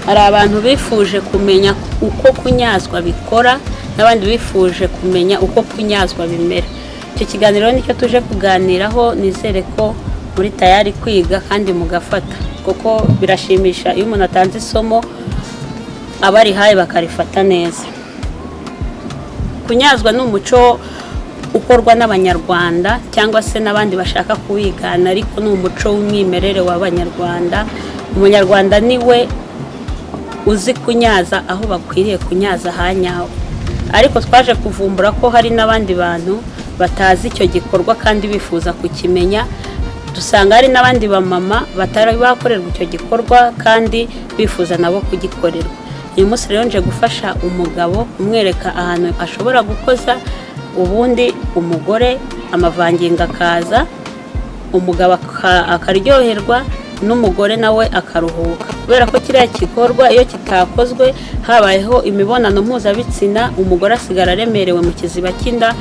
Hari abantu bifuje kumenya uko kunyazwa bikora, n'abandi bifuje kumenya uko kunyazwa bimera. Icyo kiganiro nicyo tuje kuganiraho. Nizere ko muri tayari kwiga kandi mugafata, kuko birashimisha iyo umuntu atanze isomo, abarihaye bakarifata neza. Kunyazwa ni umuco ukorwa n'Abanyarwanda cyangwa se n'abandi bashaka kuwigana, ariko ni umuco w'umwimerere w'Abanyarwanda. Umunyarwanda niwe uzi kunyaza aho bakwiriye kunyaza hanyaho, ariko twaje kuvumbura ko hari n'abandi bantu batazi icyo gikorwa kandi bifuza kukimenya. Dusanga hari n'abandi bamama batari bakorerwa icyo gikorwa kandi bifuza nabo kugikorerwa. Uyu munsi rero nje gufasha umugabo, kumwereka ahantu ashobora gukoza, ubundi umugore amavangingo akaza, umugabo akaryoherwa n'umugore nawe akaruhuka, kubera ko kiriya gikorwa iyo kitakozwe habayeho imibonano mpuzabitsina, umugore asigara aremerewe mu kiziba cy'inda.